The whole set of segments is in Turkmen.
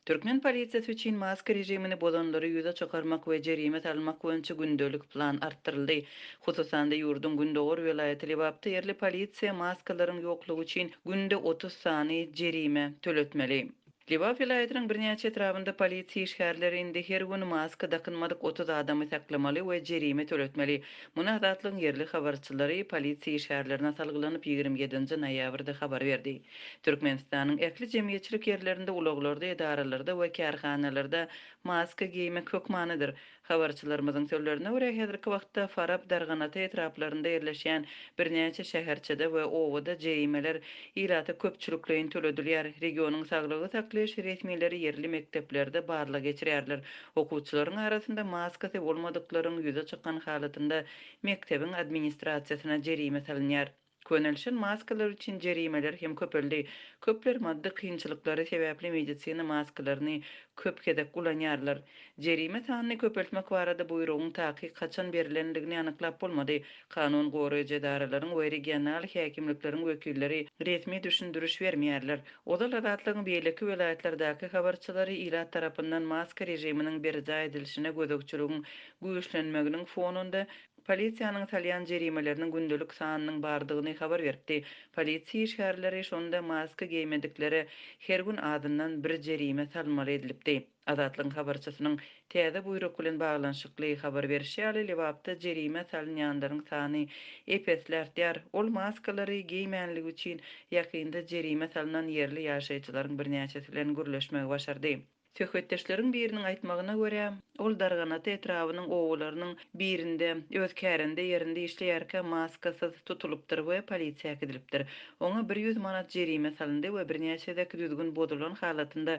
Türkmen polisiýasy üçin maska režimini bozanlary ýüze çykarmak we jerime salmak boýunça gündelik plan artdyryldy. Hususan-da, ýurduň gündogar welaýaty Lebapda ýerli polisiýa maskalaryň ýoklugy üçin günde 30 sany jerime töletmeli. Lebap welaýatynyň birnäçe etrabynda polisiýa işgärleri indi her gün maska dakynmadyk 30 adamy saklamaly we jerime töletmeli. Muny Azatlygyň ýerli habarçylary polisiýa işgärlerine salgylanyp 27-nji noýabrda habar berdi. Türkmenistanyň ähli jemgyýetçilik ýerlerinde, ulaglarda, edaralarda we kärhanalarda maska geýmek hökmanydyr. Habarçylarymyzyň sözlerine görä, häzirki wagtda Farap, Darganata etraplarynda ýerleşýän birnäçe şäherçede we obada jerimeler ilata köpçülikleýin töledilýär. Regionyň saglygy saklaýyş resmileri ýerli mekdeplerde barlag geçirýärler. Okuwçylaryň arasynda maskasy bolmadyklaryň ýüze çykan halatynda mekdebiň administrasiýasyna jerime salynýar. Könelişen maskalar üçin jerimeler hem köpeldi. Köpler maddy kynçylyklary sebäpli medisina maskalaryny köp gezek ulanýarlar. Jerime sanyny köpeltmek barada buýrugyň takyk haçan berlendigini anyklap bolmady. Kanun goraýjy edaralaryň we regional häkimlikleriň wekilleri resmi düşündiriş bermeýärler. Ozal Azatlygyň beýleki welaýatlardaky habarçylary ilat tarapyndan maska režiminiň berjaý edilişine gözegçiligiň güýçlenmeginiň fonunda Polisiýanyň salýan jerimeleriniň gündelik sanynyň bardygyny habar beripdi. Polisiýa işgärleri şonda maska geýmediklere her gün azyndan bir jerime salmaly edilipdi. Azatlygyň habarçysynyň täze buýruk bilen baglanyşykly habar berşi ýaly, Lebapda jerime salynýanlaryň sany ep-esli artýar. Ol maskalary geýmänligi üçin ýakynda jerime salnan ýerli ýaşaýjylaryň birnäçesi bilen gürleşmegi başardy. Söhbetdeşleriň biriniň aýtmagyna görä, ol Darganata etrabynyň obalarynyň birinde öz kärende ýerinde işleýärkä maskasyz tutulypdyr we polisiýa äkidilipdir. Oňa 100 manat jerime salyndy we birnäçe gezek düzgün bozulan halatynda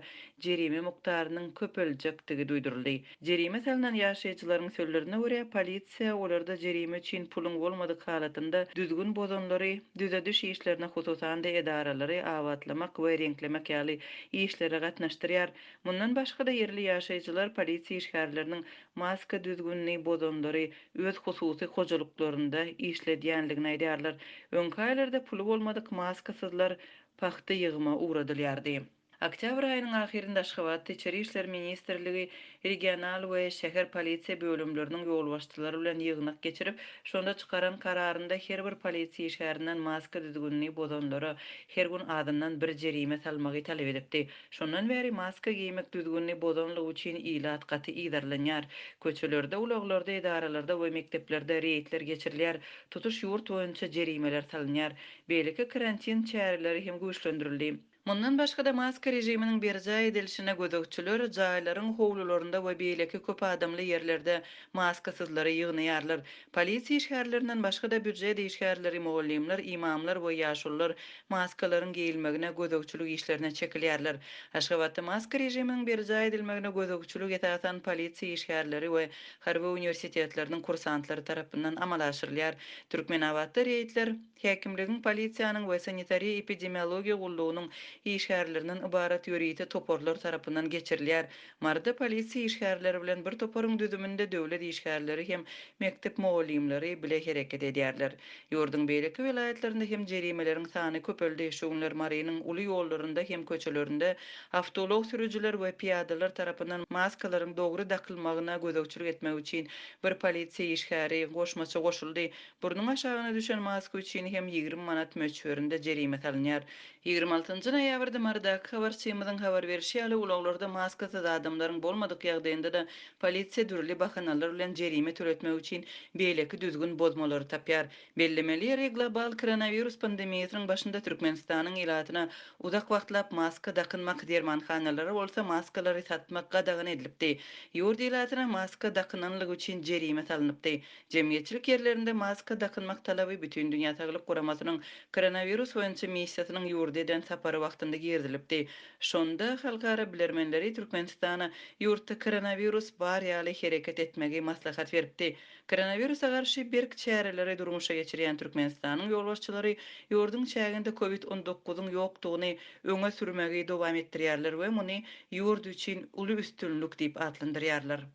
jerime mukdarynyň köpeljekdigi duýduryldy. Jerime salnan ýaşaýjylaryň sözlerine görä, polisiýa olarda jerime üçin puluň bolmadyk halatynda düzgün bozanlary düzediş işlerine, hususan-da edaralary abatlamak we reňklemek ýaly işlere gatnaşdyrýar. Mundan başga-da, ýerli ýaşaýjylar polisiýa işgärleriniň maska düzgünini bozanlary öz hususy hojalyklarynda işledýändigini aýdýarlar. Öňki aýlarda puly bolmadyk maskasyzlar pagta ýygyma ugradylýardy. Oktýabr aýynyň ahyrynda Aşgabatda Içeri işler ministrligi regional we şäher polisiýa bölümleriniň ýolbaşçylary bilen ýygnak geçirip, şonda çykaran kararynda her bir polisiýa işgärinden maska düzgünini bozanlara her gün azyndan bir jerime salmagy talap edipdi. Şondan bäri maska geýmek düzgünini bozanlygy üçin ilat gaty yzarlanýar. Köçelerde, ulaglarda, edaralarda we mekdeplerde reýdler geçirilýär, tutuş ýurt boýunça jerimeler salynýar. Beýleki karantin çäreleri hem güýçlendirildi. Mundan başga-da, maska režiminiň berjaý edilişine gözegçiler jaýlaryň howlularynda we beýleki köp adamly ýerlerde maskasyzlary ýygnaýarlar. Polisiýa işgärlerinden başga-da, býujet işgärleri, mugallymlar, imamlar we ýaşulular maskalaryň geýilmegine gözegçilik işlerine çekilýärler. Aşgabatda maska režiminiň berjaý edilmegine gözegçilik esasan polisiýa işgärleri we harby uniwersitetleriniň kursantlary tarapyndan amala aşyrylýar. Türkmenabatda reýdler. Häkimligiň, polisiýanyň we sanitariýa-epidemiologiýa gullugynyň işgärlerinden ybarat ýörite toparlar tarapyndan geçirilýär. Maryda polisiýa işgärleri bilen bir toparyň düzüminde döwlet işgärleri hem mekdep mugallymlary bile hereket edýärler. Ýurduň beýleki welaýatlarynda hem jerimeleriň sany köpeldi. Şu günler Marynyň uly ýollarynda hem köçelerinde awtoulag sürüjiler we pyýadalar tarapyndan maskalaryň dogry dakylmagyna gözegçilik etmek üçin bir polisiýa işgäri goşmaça goşuldy. Burnuň aşagyna düşen maska üçin hem 20 manat möçberinde jerime salynýar. 26-njy noýabrda Marydaky habarçymyzyň habar berşi ýaly, ulaglarda maskasyz adamlaryň bolmadyk ýagdaýynda-da polisiýa dürli bahanalar bilen jerime töletmek üçin beýleki düzgün bozmalary tapýar. Bellemeli ýeri, global koronawirus pandemiýasynyň başynda Türkmenistanyň ilatyna uzak wagtlap maska dakynmak, dermanhanalara bolsa maskalary satmak gadagan edilipdi. Ýurt ilatyna maska dakynanlygy üçin jerime salnypdy. Jemgyýetçilik ýerlerinde maska dakynmak talaby Bütindünýä Saglyk Guramasynyň koronawirus boýunça missiýasynyň ýurda eden sapary wagtynda girizilipdi. Şonda halkara bilermenleri Türkmenistana ýurtda koronawirus bar ýaly hereket etmegi maslahat beripdi. Koronawirusa garşy berk çäreleri durmuşa geçirýän Türkmenistanyň ýolbaşçylary ýurduň çäginde kowid 19-yň ýokdugyny öňe sürmegi dowam etdirýärler we muny ýurt üçin uly üstünlik diýip atlandyrýarlar.